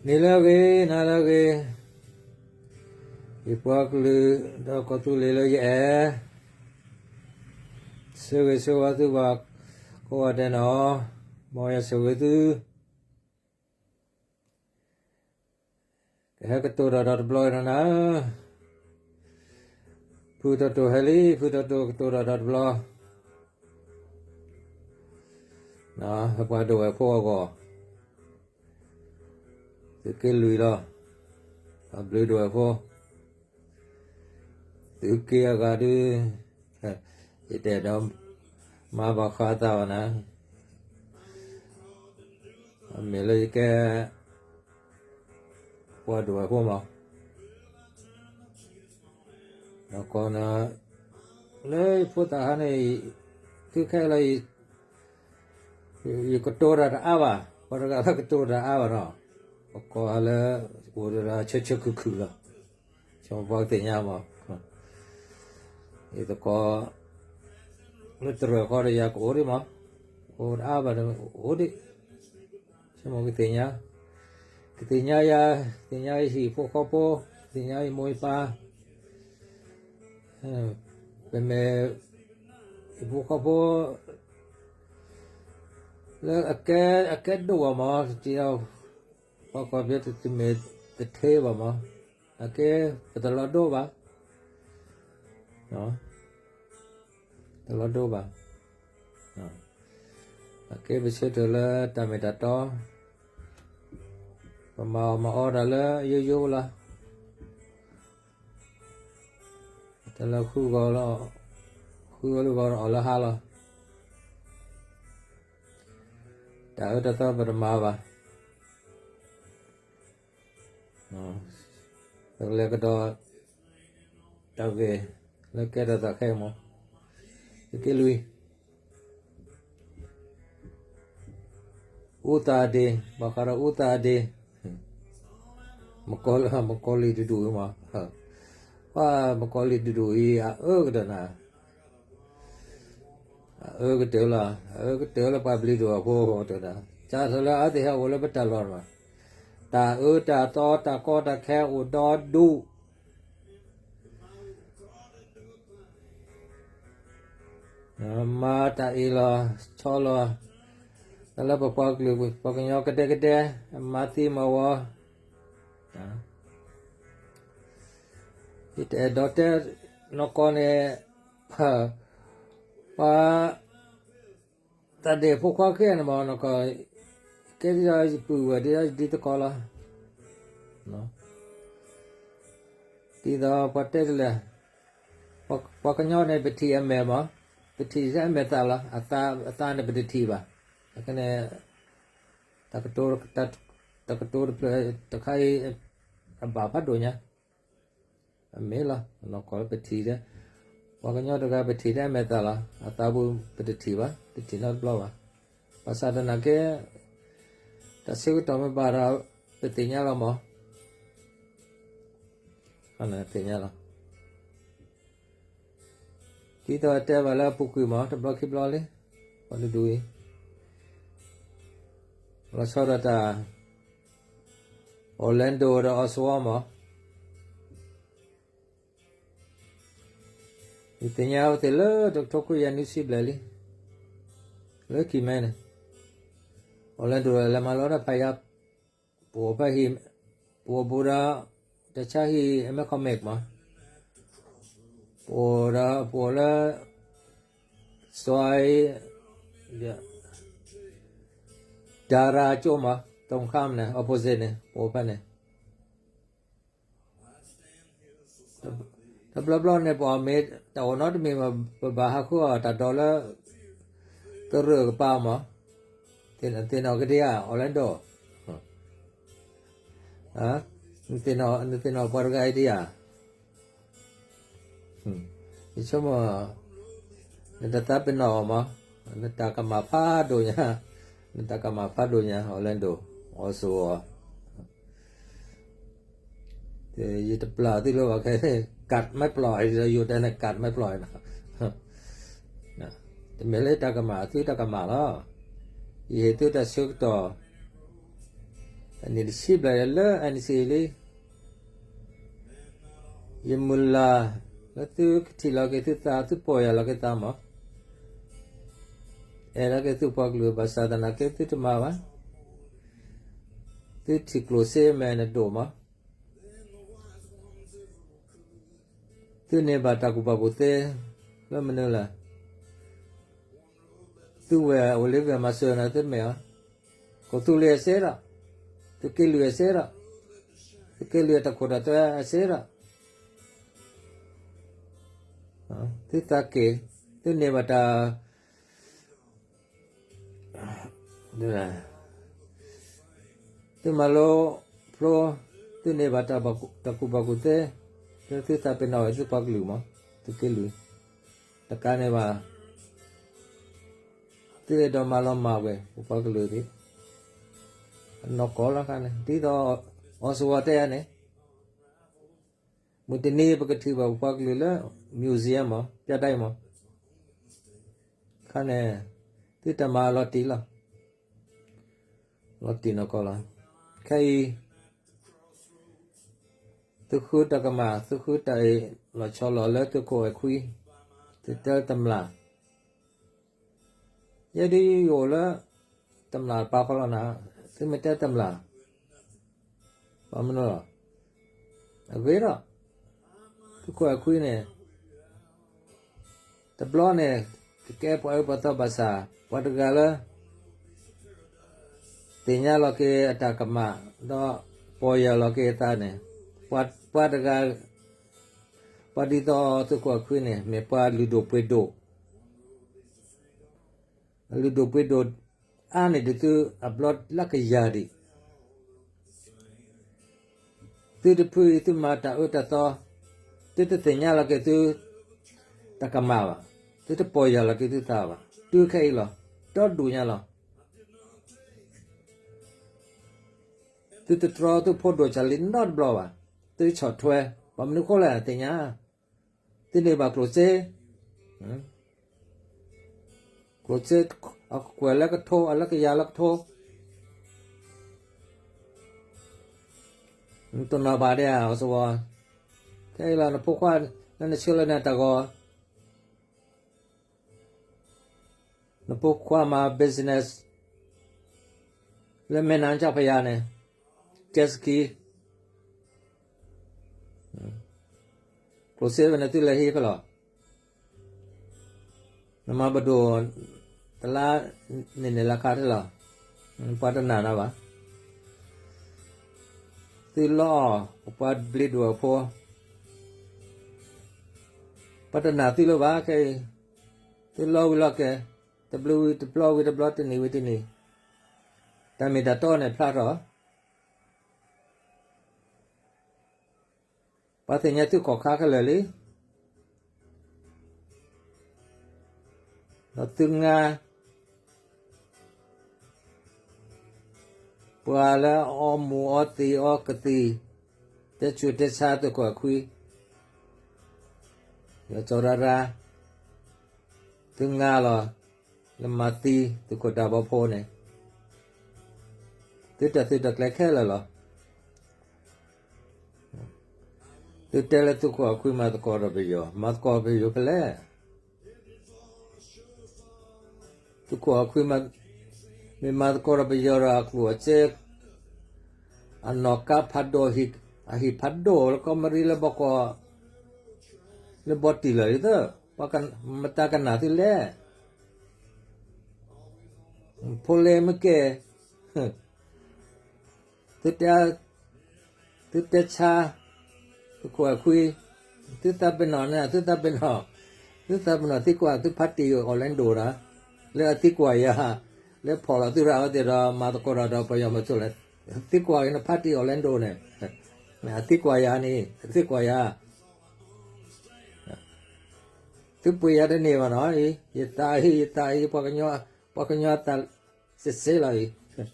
နံၤလၢအဂ့ၤ နၤလၢအဂ့ၤ, ယပှၤကလုာ်ဒီးကီၢ်သူလ့ၤလၢယအဲၣ်, ဆၢဂ့ၤဆၢဝါသုဘၣ်ကိးဂၤဒဲးနီၤ, မ်ယွၤဆိၣ်ဂ့ၤသု ကဟဲကတိၤတၢ်ဒီးတဘျီနီၤနၤ, ဖုတီတီဟဲလံ ဖုတီတီကတိၤတၢ်ဒီးတဘျီ, ပှၤဒိၣ်ဝဲၢ်ဖိအဂီၢ်, သုးက့လွံၢ်လီၤ, အဘျုးဒိၣ်ဝဲၢ်ဖိ, သုးက့အဂၤဒုး, ယတဲဒီး မၤဘၣ်ဃးသးဘၣ်နၤ, အမ့ၢ်လၢယကဲ ပှၤဒိၣ်ဝဲၢ်ဖိမး, ဒီးကီးနၤ လၢယဖိသၣ်ခါန့ၣ် သုခဲလၢာ် ယကတိၤတၢ်တအါဘၣ်, ပှၤတဂၤလၢကတိၤတၢ်အါဘၣ်နီၤ, ပကိးလၢ အိၣ်ဒီးဆၢဆၢခုၣ်ခုၣ်လီၤ, ဆိမိၣ်ပှၤကသ့ၣ်ညါမး, ယသကိး လၢတရၢၢ်ဃီဒီးယၤကအိၣ်ဒံးမး, အိၣ်တအါဘၣ်ဒီးအိၣ်ဒံး, ဆိမိၣ်ကသ့ၣ်ညါ, ကသ့ၣ်ညါယၤ, သ့ၣ်ညါယဟံၣ်ဖိဃီဖိ, သ့ၣ်ညါယမိၢ်ယပၢ် ပမ့ၢ် ဟံၣ်ဖိဃီဖိ လၢအကဲဒိၣ်ဘၣ်မး, ပှၤကိးပယီၤတမ့ၢ်တထဲဘၣ်မး, အကဲပတလီၤဒိဘၣ်, တလီၤဒိဘၣ်, အကဲပဆၢထၢၣ်လၢတၢ်မ့ၢ်တၢ်တီ, ပမၤအီၣ်မၤအီတၢ်လၢယိယိလီၤ. တၢ်လၢဃုဂီၤလီၤ, ဃုဂီၤလၢဂီၤအီၣ်လၢဟါလီၤ. တၢ်အၢတၢ်သီပတမၤဘၣ်. ပကလဲၤကဒီး တၢ်ဂ့ၢ်လၢကဲထီၣ်သးခဲအံၤမး, သုးက့လွံၢ် အူသၣ်ဒ့, ဘၣ်ဃးဒီးအူသၣ်ဒ့, မကီလံၣ်တဒူၣ်အံၤမး, ပှၤမကီလံၣ်တဒူၣ်အံၤ အအၢကတၢၢ်နၤ, အအၢကတၢၢ်လီၤ, အအၢကတၢၢ်လၢပှၤဘျုးဒိၣ်အဖိအဃိတၢ်, ကၢ်ထီၣ်လၢအဝဲသ့ၣ်ဟဲအိၣ်လၢပတၢ်လီၢ်မး, တၢ်အၢတၢ်သီတၢ်ကီတၢ်ခဲအိၣ်ဒီဒူၣ် မၤတၢ်အ့ၣ်လီၤ ဆီလီၤ, တၢ်လၢပပှၤကလုာ် ပှၤကညီကဒဲကဒဲ, မၤသံမၤဝီ, ယတအဲၣ်ဒိးတဲ နီၢ်ကီၢ်န့ၣ်, ပှၤ တၢ်ဒဲးဖိခွါခဲအံၤန့ၣ်မး နီၢ်ကီၢ်, ကဲဒ်ဒီးယပုၢ်ဝဲၢ်ဒ်ဒီးယဒ်သကိးလီၤ. ဒ်သိးပှၤတဲဒ်လဲၣ်, ပှၤကညီန့ၣ် ပထံၣ်အမဲာ်မး, ပထံၣ်ထဲအမဲာ်သၣ်လီၤ, အသးန့ၣ်ပတထံၣ်ဘၣ်. အဃိန့ၣ် တၢ်ကတိၤတဖျၢၣ်တခါအံၤ အဘၣ်ဖးဒိၣ်ညါ အမ့ၢ်လီၤ, နီၢ်ကီၢ်လၢပထံၣ်ထဲ, ပှၤကညီတဂၤပထံၣ်ထဲအမဲာ်သၣ်လီၤ, အသးပူၤပတထံၣ်ဘၣ်, တထံၣ်နီတဘျီဘၣ်. ဘၣ်ဆၣ်သနာ်က့ တၢ်ဆၢကတီၢ်မ့ၢ်ဘၣ်ဒီး ပသ့ၣ်ညါလီၤမး, သ့ၣ်ညါလီၤ. ဒ်သိးတဲဘၣ်လၢအပူၤကွံာ်မး တဘျီခံဘျီလံ, ပှၤတဒူၣ်အံၤ လီၤဆီဒၣ်တၢ် Orlando ဒီး Oswald မး, ယသ့ၣ်ညါအဝဲသ့ၣ်လၢတကထိခွံကယၤနွံဆံဘျဲၣ်လံ, လၢခံမဲန့ၣ်, Orlando လဲၤမၤလီၤတၢ်ဖးယံၤ, ပအိၣ်ဖဲဟံၣ်, ပအိၣ်ဘူးဒီး တၢ်ဆါဟံၣ်အမဲာ်ခီမဲာ်မး, ပအိၣ်ဒီးပအိၣ်လၢ စွါအံၤ ဒါရၤကၠိမး, တၢ်ခါမန့ၣ် opposite န့ၣ် ပအိၣ်ဖဲန့ၣ် တဘျီဘျီန့ၣ် ပှၤမ့ၢ်တၢ်အိၣ်နီတမံၤမး ပဘၣ်ဟးဃုအီၣ်တၢ်ဒိးလၢ ကရၢၢ်ကပၤမး, သ့ၣ်နီၣ်က့ၤဒံးဧါ Orlando, နသ့ၣ်နီၣ်ပှၤတဂၤအံၤဒံးဧါ. ယဆိကမိၣ် နတသးပ့ၤနီၣ်အီၤမး, နတၢ်ကမၣ်ဖးဒိၣ်ညါ, နတၢ်ကမၣ်ဖးဒိၣ်ညါ Orlando, Oswald အီၤ ယတပျၢ်သုလၢၤဘၣ်ခဲ, ကးမဲာ်ပျီၢ်အံၤဒီး ယိၤတဲန့ၣ် ကးမဲာ်ပျီၢ်အံၤနီၤ, တမ့ၢ်လၢတၢ်ကမၣ် သုတၢ်ကမၣ်လီၤ. ယဟ့ၣ်သုတၢ်ဆၢကတီၢ် အနံၣ်တဆံဘျဲၣ်လၢ NCA လံ, ယမုၢ်လၢ်လၢသုကထံၣ်လီၤက့ၤသုသး, သုပီၢ်ယၢ်လီၤက့ၤသးမး, အဲၣ်လီၤက့ၤသုပှၤကလုာ် ဘၣ်ဆၣ်သနာ်က့သုတမၤဘၣ်, သုထံၣ်ကျိၣ်စ့မဲာ်နဒိၣ်မး, သုန့ၢ်ဘၣ်တၢ်ကူၣ်ဘၣ်ကူၣ်သ့လၢမနုၤလဲၣ်, သုဝဲၢ်အိၣ်လၢဝဲၢ်မၤစၢၤနၤ သုမဲာ်အီၤ, ကီၢ်သူလ့ၤအစ့ဒီး, သုးက့လွံၢ်အစ့ဒီး, သုးက့လွံၢ်အတၢ်ခိၣ်တၢ်သွဲအစ့ဒီး, သုသးက့ၣ်, သုန့ၢ်ဘၣ်တၢ် သုမၤလိဖျိ, သုန့ၢ်ဘၣ်တၢ်ကူၣ်ဘၣ်ကူၣ်သ့, လၢသုသးပ့ၤနီၣ်ဝဲသုပှၤကလုာ်မး, သုးက့လွံၢ်, တကးန့ၣ်ဘၣ်, သုအဲၣ်ဒိးမၤလီၤမၢ်ဝဲ ပပှၤကလုာ်သ့ၣ်, နီၢ်ကီၢ်လီၤခါန့ၣ် ဒ်သိး အီစဝီတဲန့ၣ် မုၢ်တနံၤပကထံၣ်ဘၣ်ပပှၤကလုာ်လၢ museum မး ပြတိုက် မး, ခါန့ၣ် သုတၢ်မၤလီၤတံၢ်လီၤ, လီၤတံၢ်နီၢ်ကီၢ်လီၤ. ခဲအံၤ သုဃုတၢ်ကမၣ်, သုဃုတၢ်အ့ၣ်လီၤဆီလီၤလၢသုးခိၣ်အဲၤခွံ, သုတဲတမျၢ် ယဲဒ်ယအိၣ်လၢ တမျၢ်ပာ်ဖီလီၤနၤ, သုမ့ၢ်တဲတမျၢ်, ဘၣ်မနုၤလီၤ. အဂ့ၢ်ဒီး သုးခိၣ်အဲၤခွံန့ၣ် တဘျီန့ၣ် ကကဲပှၤအၢပှၤသီဘၣ်ဆၣ် ပှၤတဂၤလၢ သ့ၣ်ညါလီၤက့ၤအတၢ်ကမၣ် ဒီးပီၢ်ယၢ်လီၤက့ၤအသးန့ၣ်, ပှၤတဂၤ ပှၤဒ်သိးသုးခိၣ်အဲၤခွံန့ၣ် မ့ၢ်ပှၤလုၢ်ဒိၣ်ပှ့ၤဒိၣ်, အလုၢ်ဒိၣ်ပှ့ၤဒိၣ်အါန့ၢ်ဒံးသုအဘျီလၢကယၤဒံး, သုတဖုအံၤသုမၤတၢ်အၢတၢ်သီ, သုတသ့ၣ်ညါလီၤက့ၤသု တၢ်ကမၣ်ဘၣ်, သုတပီၢ်ယၢ်လီၤက့ၤသုသးဘၣ်, တုၤခဲအံၤလီၤ, ဒီဒူၣ်ညါလီၤ. သုတတြီသုဖိဒိၣ်စၢ်လံနီတဘျီဘၣ်, သုဆီၣ်ထွဲ, ဘၣ်မနုၤဃိလဲၣ် သ့ၣ်ညါ, သုန့ၢ်ဘၣ်ကျိၣ်စ့, ကျိၣ်စ့ အကွဲၢ်လၢကထိ အလၢကယၤလၢကထိ နတနီၢ်ဘၣ်ဒဲဧါ အီစဝီ, ခဲအံၤလီၤ နဖိခွါ လၢနဆှၢလၢန့ၣ်တၢ်ဂီၤ, နဖိခွါမၤ business လၢမဲၢ်နါကၠီဖယါန့ၣ် jet ski, ကျိၣ်စ့ဝဲန့ၣ်သုလဲၤဟံးဖဲလီၤ. နမၤပဒိၣ် တလါန့ၣ်န့ၣ်လၢခါထဲလီၤ. ပှၤတနာ်နၤဘၣ်. သုလီအီၣ် ပပှၤဘျ့းဒိၣ်အဖိ, ပှၤတနာ်သုလၢၤဘၣ်ခဲအံၤ, သုလီဝံၤလီၤကဲ, တဘျီဝံၤတဘျီ ဝံၤတဘျီ တနံၤဝံၤတနံၤ, တၢ်မ့ၢ်တၢ်တီန့ၣ်ဖျါထီၣ် ပှၤသ့ၣ်ညါသုခီၣ်ခါခဲလၢာ်လံ. ဒီးသုငါ ပှၤလၢအအီမူၤအီသံးအီကသံၣ်, တဲဆူးတဲဆါသုးခိၣ်အခွံ, ယကၠီၤရၢ်ရၢ်, သုငါလီၤ, လၢမၤသံသုးခိၣ်ဒၢဘီဖိန့ၣ်, သုတၢ်သုးတၢ်ကျဲၤခဲလၢာ်လီၤ. သုတဲလၢသုးခိၣ်အခွံမၤသကိးဒီးပယီၤ, မၤသကိးပယီၤဖဲလဲၣ်. သုးခိၣ်အခွံမ့ၢ်မၤသကိးဒီးပယီၤဒီးအကျိၣ်အစ့, အနီၢ်ကါဖးဒိၣ်, အဟံၣ်ဖးဒိၣ်လၢကီၢ်မရံလၢဘီကီၢ်, လၢဘီတံၢ်လၢာ်လံသၢ, မတၤကနာ်သုလဲၣ်. ဖိလ့မ့ၢ်ကဲ, သုတဲ, သုတဲဆါ, သုးခိၣ်အခွံ, သုသးပ့ၤနီၣ်န့ၣ် သုသးပ့ၤနီၣ်, သုသးပ့ၤနီၣ်သံကွၢ်သုဖါတံၢ် Orlando ဒီး, လၢအသံကွၢ်ယၤ, လၢဖီၣ်လီၤသုရၢ်အဝဲသ့ၣ်ဒီး မၤသကိးဒီးပယီၤမၤဆိလဲၣ်, သံကွၢ်က့ၤနဖါတံၢ် Orlando န့ၣ်, အသံကွၢ်ယၤန့ၣ် အသံကွၢ်ယၤ သုပှ့ၤယၤတန့ၢ်ဘၣ်နီၤ, ယသးအံၤ ယသးအံၤ ပှၤကညီ, ပှၤကညီသးစ့စ့လီၤအံၤ,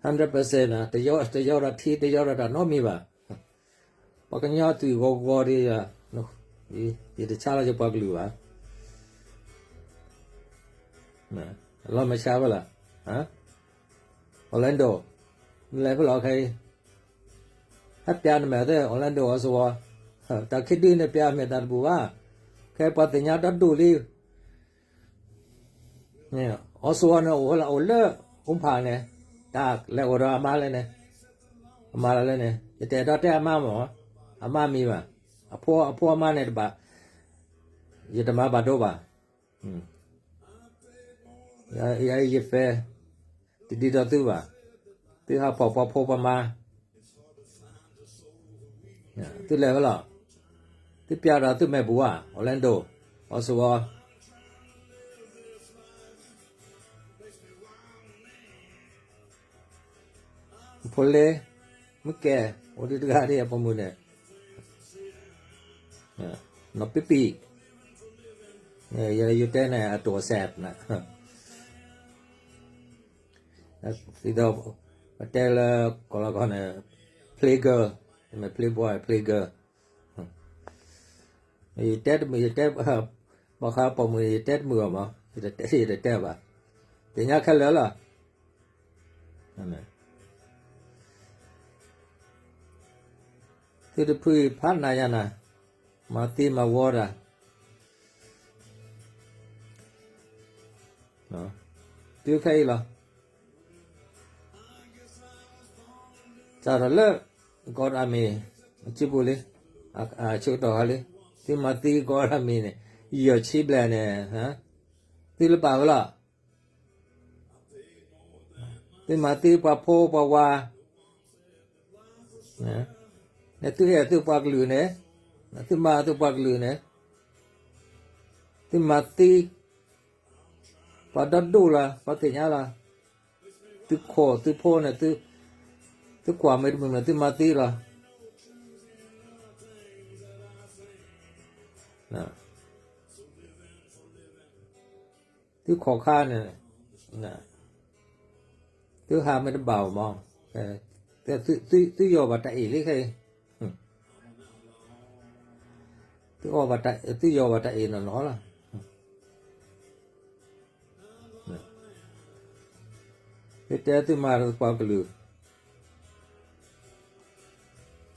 hundred percent တယီဒီးထံ တယီဒီးတၢ်နီတမံၤဘၣ်, ပှၤကညီသွံၣ်ဂီၤဂီၤဒီး, ယတဆါလီၤယပှၤကလုာ်ဘၣ်, လီၤမဆါဝဲလၢ, Orlando နလဲၤဖဲလဲၣ်ခဲအံၤ, ဟဲပျးနမဲာ်သ့ Orlando အီၤစဝီ, တၢ်ခံဒုန့ၣ်ပျးမဲာ်တၢ်တဘူၣ်ဘၣ်, ခဲပှၤသ့ၣ်ညါဒီဒူၣ်လံ အီၤစဝီန့ၣ် အိၣ်လၢအိၣ်ဖးန့ၣ်, တၢ်လဲၤအိၣ်ဒီးအမါလဲၣ်န့ၣ်, အမါလၢလဲၣ်န့ၣ် ယတအဲၣ်ဒိးတဲအမါမး, အမါမံၤဘၣ်, အဖိအမါန့ၣ်တဘၣ်, ယတမၤဘၣ်ဒိဘၣ်, ယ ယ ယ fair တဒ်ဒီးသုဘၣ်, သုဟးဖီၣ်ပှၤဖိပှၤမါ သုလဲၤဝဲလီၤ, သုပျးဒီးသုမဲာ်ဘူၣ်ဧါ, Orlando, အီၤစဝီ, ဖိလ့, မ့ၢ်ကဲ, အိၣ်ဒံးတဂၤဒ်အပိာ်မုၣ်န့ၣ်, နီၢ်ပံပံ, ယတဲန့ၣ်အတိၢ်အစဲးန့ၣ် ဒီး ပတဲလၢ ကီၢ်လီၤကီၢ်န့ၣ် play girl, မ့ၢ် play boy, play girl, ယတဲတမုာ်, ယတဲ, ဘၣ်ဃးပိာ်မုၣ်န့ၣ် ယတဲတမုာ်အီၤမး, ယတတဲဘၣ်, သ့ၣ်ညါခဲလၢာ်လီၤ. သုတဖုဖးနးယၤနၤ, မၤသံမၤဝီတၢ် တုၤခဲအံၤလီၤ. စးထီၣ်လၢ ကီၢ်အမံၤ အစုပူၤလံ, အဆၢကတီၢ်ခါလံ, သုမၤသံကီၢ်အမံၤန့ၣ် ယီၢ်ဆံဘျဲၣ်န့ၣ်, သုလၢဘၣ်ဝဲလီၤ. သုမၤသံပှၤဖိပှၤဝါ, န့ၣ်သုအဲၣ်သုပှၤကလုာ်န့ၣ်, သုမၤသုပှၤကလုာ်န့ၣ်, သုမၤသံ ပှၤဒီဒူၣ်လီၤ, ပှၤသ့ၣ်ညါလီၤ. သုခိၣ်သုဖိန့ၣ်, သုကွၢ်မ့ၢ်တမုာ်န့ၣ် သုမၤသံလီၤ. သုခိၣ်ခါန့ၣ်, သုဟးမ့ၢ်တဘၣ်အီၤမး, သုယီၢ်ဘၣ်တၢ်အ့ၣ်လံခဲအံၤ, သုယီၢ်ဘၣ်တၢ်အ့ၣ်နီၢ်နီၢ်လီၤ. သုတဲသုမၤပှၤကလုာ်,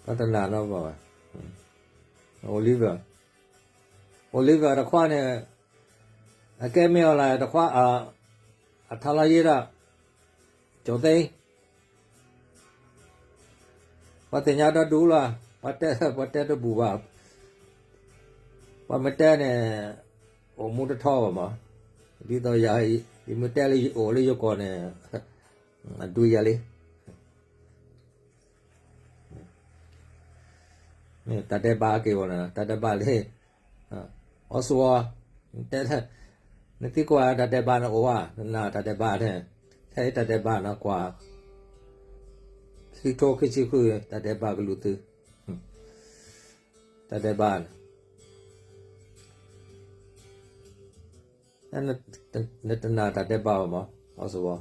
ပှၤတနာ်နီဘၣ်ဘၣ်. Oliver, Oliver တခွါန့ၣ်, အကဲမ့ၢ်အီၤလၢတခွါ, အထါလီၤယ့ဒီး, ကၠီၤသ့, ပှၤသ့ၣ်ညါဒီဒူၣ်လီၤ, ပှၤတဲတဘူၣ်ဘၣ်, ပှၤမ့ၢ်တဲန့ၣ်, အိၣ်မူတထီဘၣ်မး, ဒ်သိးယၤ, ယမ့ၢ်တဲလၢယအိၣ်လၢယကီၢ်န့ၣ်, အဒုးယၤလံ. တၢ်ဒဲးဘးက့ၤဝဲန့ၣ်, တၢ်ဒဲးဘးလံ, အီၤစဝီ, နသံကွၢ်တၢ်ဒဲးဘးန့ၣ်အိၣ်ဧါ, နနာ်တၢ်ဒဲးဘးန့ၣ်, ခဲအံၤတၢ်ဒဲးဘးန့ၣ်ကွၢ်, ခံထိခံဆံဃု တၢ်ဒဲးဘးကလုာ်သု, တၢ်ဒဲးဘးန့ၣ် နတနာ်တၢ်ဒဲးဘးဘၣ်မး, အီၤစဝီ,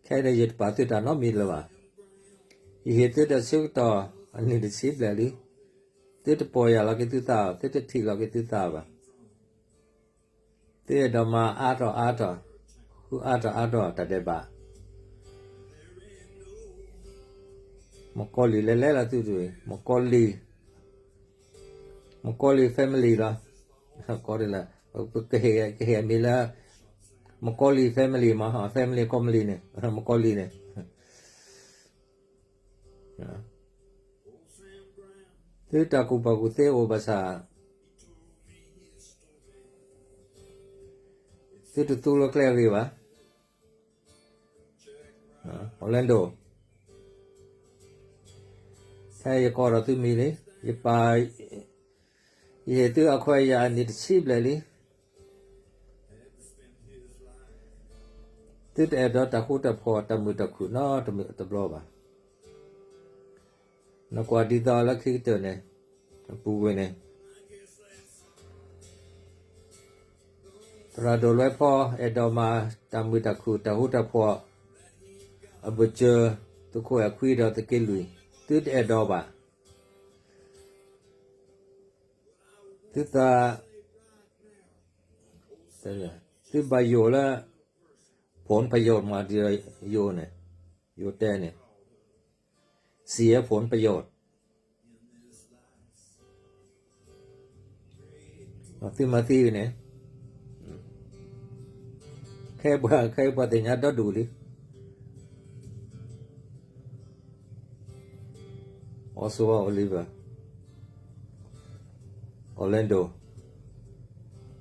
ခဲအံၤန့ၣ် ယတပာ်သုတၢ်နီတမံၤလၢၤဘၣ်. ယဟ့ၣ်သုတၢ်ဆၢကတီၢ် အနံၣ်တဆံဘျဲၣ်လံ. သုတပီၢ်ယၢ်လီၤက့ၤသုသး, သုတထံၣ်လီၤက့ၤသုသးဘၣ်. သုအဲၣ်ဒိးမၤအါထီၣ်အါထီၣ်, ဃုအါထီၣ်အါထီၣ်တၢ်ဒဲးဘး. မကီလံာ်လဲၤလဲၤလီၤသုတဂ့ၤ, မကီလံာ်, မကီလံာ် family လီၤ. ကီဒ်လဲၣ်, ကဟ့ၣ်အမံၤလၢ မကီလံာ် family မး, family ကီမလံၤန့ၣ်, မကီလံာ်န့ၣ်. သုတၢ်ကူၣ်ဘၣ်ကူၣ်သ့အိၣ်ဘၣ်ဆၣ်, သုတသူလၢကျဲအဂ့ၤဘၣ်. Orlando, ခဲအံၤယကိးထီၣ်သုမံၤလံ, ယပာ်, ယဟ့ၣ်သုအခွဲးအယာ်အနံၣ်တဆံဘျဲၣ်လံ. သုတအဲၣ်ဒိးတၢ်ဃူတၢ်ဖိး တၢ်မုာ်တၢ်ခုၣ်နီတမံၤတဘျီဘၣ်. နကွၢ်ဒ်သိးလၢခံကတၢၢ်န့ၣ်, အပူၤကွံာ်န့ၣ်, သရၣ်ဒိၣ်လွဲဖီ အဲၣ်ဒိးမၤတၢ်မုာ်တၢ်ခုၣ် တၢ်ဃူတၢ်ဖိး, အဘၢၣ်စၢၤ, သုးခိၣ်အဲၣ်ခွံဒီးသုးက့လွံၢ်, သုတအဲၣ်ဒိးဘၣ်. သုသး, သုဘၣ်ယိၣ်လၢ, ဖ ผลประโยชน์မးဒ်ယိန့ၣ်, ယိတဲန့ၣ်, เสียผลประโยชน์, သုမၤသံန့ၣ်, ခဲအံၤပှၤသ့ၣ်ညါဒီဒူၣ်လံ. Oswald, Oliver, Orlando,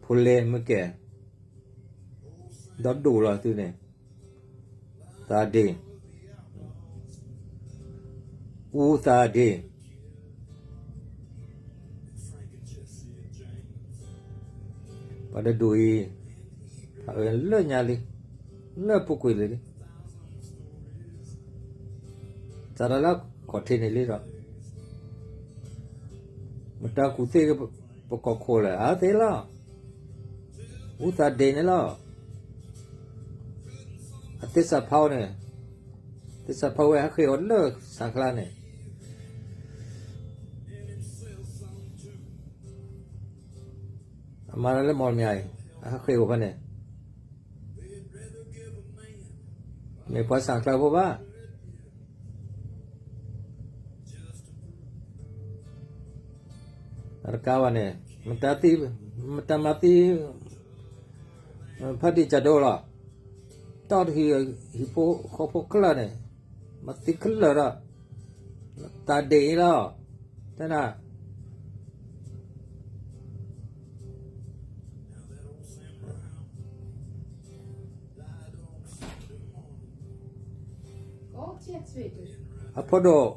ဖိလ့မုၢ်ကဲ, ဒီဒူၣ်လီၤသုန့ၣ်, သးဒ့ၣ်, အူသးဒ့ၣ်, ပှၤတဒူၣ်အံၤ, လၢညါလံ, လၢပူၤကွံာ်လံလံ, စးထီၣ်လၢအခီၣ်ထံးန့ၣ်လံဒီး, မတၤကူၣ်သ့ပကီၢ်ခိၣ်လဲၣ်, အါသ့လီၤ, အူသးဒ့ၣ်န့ၣ်လီၤ. အသ့ၣ်စးဖီန့ၣ်, သ့ၣ်စးဖီဝဲဟးဃ့ၢ်အီၤလၢစၣ်ကျါန့ၣ်, အမၤလၢမီၢ်မၠးအံၤ, အဟးဃ့ၢ်အီၤဖဲန့ၣ်, မ့ၢ်ပှၤစၣ်ကျါဖိဘၣ်. အတကးဘၣ်န့ၣ်, မတၤသံ, မတၤမၤသံ, ဖးဒံၣ်ကၢ်ဒိလီၤ, တီၢ်တဟံၣ်ဟံၣ်ဖိဃီဖိခဲလၢာ်န့ၣ်, မၤသံခဲလၢာ်ဒီး, သးဒ့ၣ်အံၤလီၤ, တဲနၤ အဖိဒိၣ်,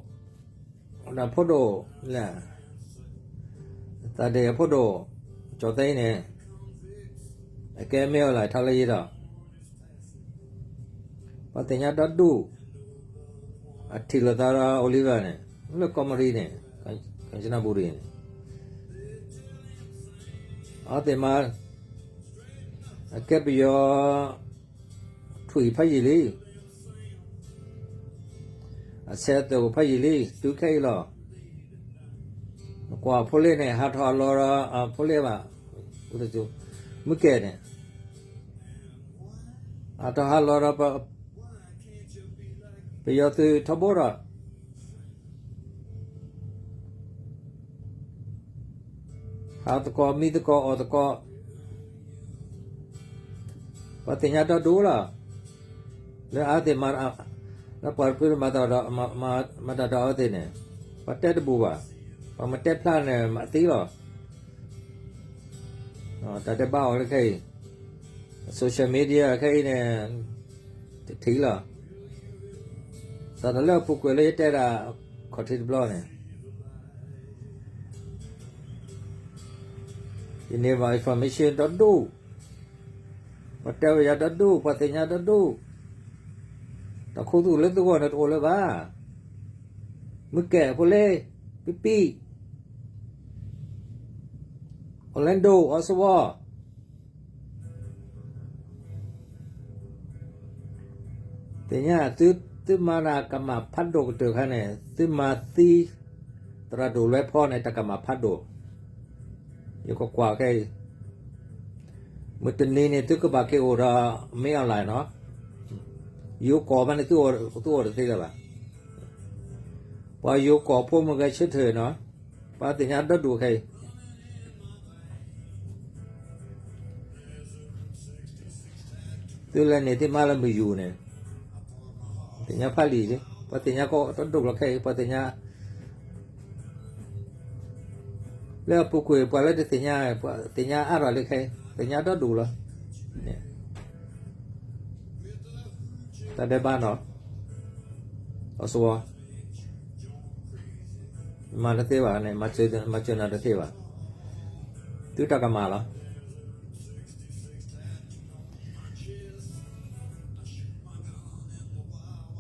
အဖိဒိၣ်, သးဒ့ၣ်အဖိဒိၣ်, ကၠီၤသဲအံၤန့ၣ်, အကဲမ့ၢ်အီၤလၢထီလၢယံၤဒီး, ပှၤသ့ၣ်ညါဒီဒူၣ်, အထံၣ်လိာ်သးဒီး Oliver န့ၣ်, လၢကီၢ်မရံန့ၣ်, ကၠနဘူရံန့ၣ်, အဝဲသ့ၣ်မၤ, အကဲပယီၤ ထွံၣ်ဖးယံာ်လံ, အဆဲးအသိးဖးယံာ်လံ, တုၤခဲအံၤလီၤ. နကွၢ်ဖိလ့န့ၣ် ဟးထီၣ်အလီၢ်ဒီး, ဖိလ့ဘၣ်, မုၢ်ကဲန့ၣ်, ဟးထီၣ်ဟးလီၤဒီး, ပယီၤသုးထီဘိဒီး ဟးသကိးမံသကိးအီၣ်သကိး, ပှၤသ့ၣ်ညါဒီဒူၣ်လီၤ. လၢအဝဲသ့ၣ်မၤ, လၢပှၤတဖုမၤတၢ်ဒီး, မၤတၢ်ဒီးအဝဲသ့ၣ်န့ၣ်, ပှၤတဲတဘူၣ်ဘၣ်, ပှၤမ့ၢ်တဲဖျါန့ၣ် မၤသံလီၤ. တၢ်တဲဘၣ်အီၤလၢခဲအံၤ, social media ခဲအံၤန့ၣ်, တထံၣ်လီၤ. စးထီၣ်လၢအပူၤကွံာ်လၢယတဲဒၣ်, ခီၣ်ထံးတဘျီန့ၣ် ယန့ၢ်ဘၣ် information ဒီဒူၣ်, ပှၤတဲဝဲယၤဒီဒူၣ်, ပှၤသ့ၣ်ညါဒီဒူၣ်, တၢ်ခူသူၣ်လၢသုဂီၢ်န့ၣ်တအိၣ်လၢၤဘၣ်. မုၢ်ကဲဖိလ့, ပံပံ, Orlando, Oswald သ့ၣ်ညါ, သုမၤတၢ်ကမၣ်ဖးဒိၣ်ကတၢၢ်ခါန့ၣ်, သုမၤသံသရၣ်ဒိၣ်လွဲဖီန့ၣ် တၢ်ကမၣ်ဖးဒိၣ်, ယကကွၢ်ခဲအံၤ, မုၢ်တနံၤန့ၣ် သုကဘၣ်က့ၤအိၣ်ဒီး မ့ၢ်အီၣ်လဲၣ်နီၤ, ယိၤကီၢ်မးန့ၣ် သုအိၣ်တသ့လၢၤဘၣ်. ပှၤယိၤကီၢ်ဖိမုၢ်ဂဲၤဆၢထၢၣ်နီၤ, ပှၤသ့ၣ်ညါဒီဒူၣ်ခဲအံၤ သုလဲၤန့ၢ်သုမါလၢမုၢ်ယူၤန့ၣ်, သ့ၣ်ညါဖးလံာ်, ပှၤသ့ၣ်ညါကီးဒီဒူၣ်လီၤခဲအံၤ, ပှၤသ့ၣ်ညါ, လၢအပူၤကွံာ် ပှၤလၢတသ့ၣ်ညါ, ပှၤသ့ၣ်ညါအါထီၣ်လံခဲအံၤ, သ့ၣ်ညါဒီဒူၣ်လီၤ. တၢ်ဒဲးဘးနီၤ, အီၤစဝီ မၤတသ့ဘၣ်န့ၣ်, မၤစၢၤနၤတသ့ဘၣ်, သုတၢ်ကမၣ်လီၤ.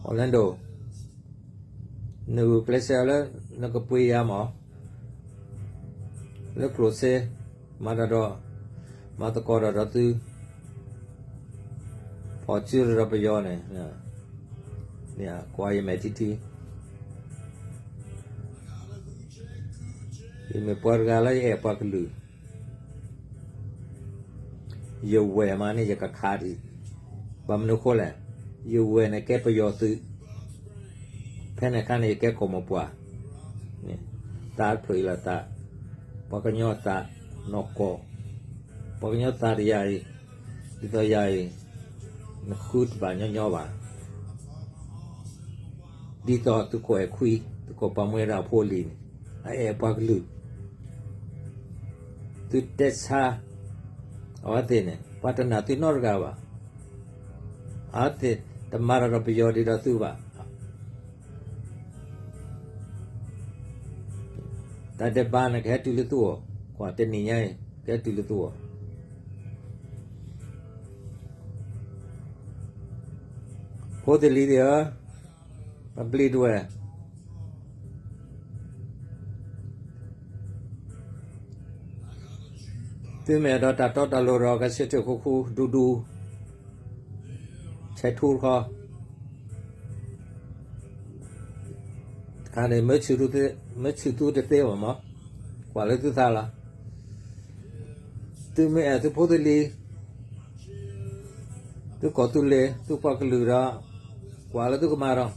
Orlando, နဂုာ်ကျဲးစၢးလၢနကပှ့ၤယၤမး, လၢကျိၣ်စ့, မၤတၢ်ဒီး, မၤသကိးတၢ်ဒီးသု, ဖီၣ်စုတၢ်ဒီးပယီၤန့ၣ်, ကွၢ်ယမဲာ်ထံထံ, ယမ့ၢ်ပှၤတဂၤလၢယအဲၣ်ပှၤကလုာ်, ယဝဲၢ်မးန့ၣ် ယကခးဒံး, ပ ဘၣ်မနုၤအဃိလဲၣ်, ယဝဲၢ်န့ၣ်ကဲပယီၤသုး, ဖဲန့ၣ်အခါန့ၣ် ယကဲကီၢ်မိၢ်ပှၢ်, သးတဖျၢၣ်အံၤလီၤသး, ပှၤကညီသးနီၢ်ကီၢ်, ပှၤကညီသးတယၤအံၤ, ဒ်သိးယၤအံၤ, နဃုတဘၣ်ညီညီဘၣ်. ဒ်သိးသုးခိၣ်အဲၣ်ခွံ, သုးခိၣ်ပၢ်မှဲဒီးအဖိအလံၤန့ၣ်, အအဲၣ်ပှၤကလုာ်, သုတဲဆါ, အဝဲသ့ၣ်န့ၣ် ပှၤတနာ်သုနီတဂၤဘၣ်. အဝဲသ့ၣ်တမၤတၢ်ဒီးပယီၤဒ်ဒီးသုဘၣ်. တၢ်ဒဲးဘးန့ၣ် ကဟဲတုၤလၢသုဂီၢ်, ကွၢ်တနံၤညါအံၤ ကဟဲတုၤလၢသုဂီၢ်. ဖိသလံၤသ့ၣ်ဧၢ, ပဘျံးဒဝဲၢ်, သုမ့ၢ်အဲၣ်ဒိးတၢ်တီတၢ်လိၤဒီး ဂဲၤဆၢထၢၣ်ခူခူ ဒူဒူ, ဆဲးထူတခီ, တခါန့ၣ် မၢဆူၣ်သူတသ့ဘၣ်မး, ကွၢ်လၢသုသးလီၤ. သုမ့ၢ်အဲၣ်သုဖိသလံၤ, သုကီၢ်သူလ့ၤ သုပှၤကလုာ်ဒီး, ကွၢ်လၢသုကမၤဒီး,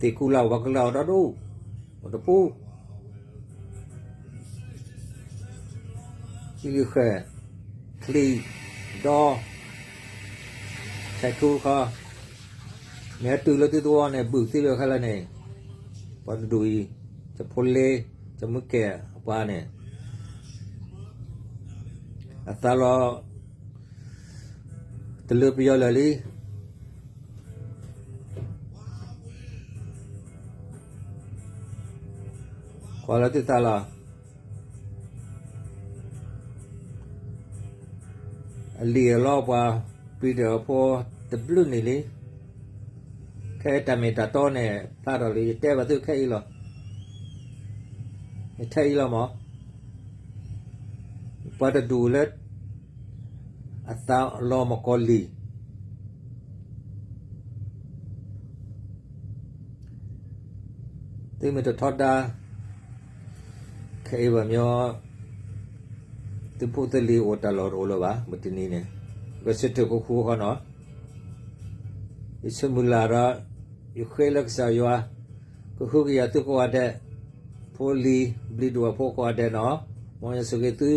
သ့ၣ်ကူလၢ်ဝၤကူလၢ်အီၤဒီဒူၣ်, အိၣ်တပူၤ ဟံၣ်ဂံၢ်ဃဲၣ်, ချံၣ်, ဒီ, ဆဲးထူတခီ, မ့ၢ်ဟဲတုၤလၢသုသဝီန့ၣ် ဘုၣ်သံလၢခဲလၢာ်န့ၣ်, ပှၤတဒူၣ်အံၤ, ကဖိလ့, ကမုၢ်ကဲၣ်အပှၤန့ၣ်, အသးလီၤ တလၢပယီၤလၢာ်လံ. ကွၢ်လၢသုသးလီၤ. အလံၣ်အလီပှၤ ပျံၤတၢ်အဖိတဘျုးနံၣ်လံ. ခဲအံၤတၢ်မ့ၢ်တၢ်တီန့ၣ် ဖျါထီၣ်လံ ယတဲဘၣ်သုခဲအံၤလီၤ. ယထဲအံၤလီၤမး. ပှၤတဒူၣ်လၢ အသးလီၤမကီၢ်လံၢ် သုမ့ၢ်တထီဒါ ခဲအံၤဘၣ်မညီ သုဖိသုလံၤအိၣ်တၢ်လီၢ်တအိၣ်လၢၤဘၣ် မုၢ်တနံၤန့ၣ် ဂဲၤဆၢထၢၣ်ခူခူအဃိနီၤ. ယဆၢမုၢ်လၢ်ဒီး ယဃ့လၢကစၢ်ယွၤ ကဟုကယာ်သုကိးဂၤဒဲး, ဖိလံၤ ဘျံးဒိၣ်အဖိကိးဂၤဒဲးနီၤ. မ်ယွၤဆိၣ်ဂ့ၤသု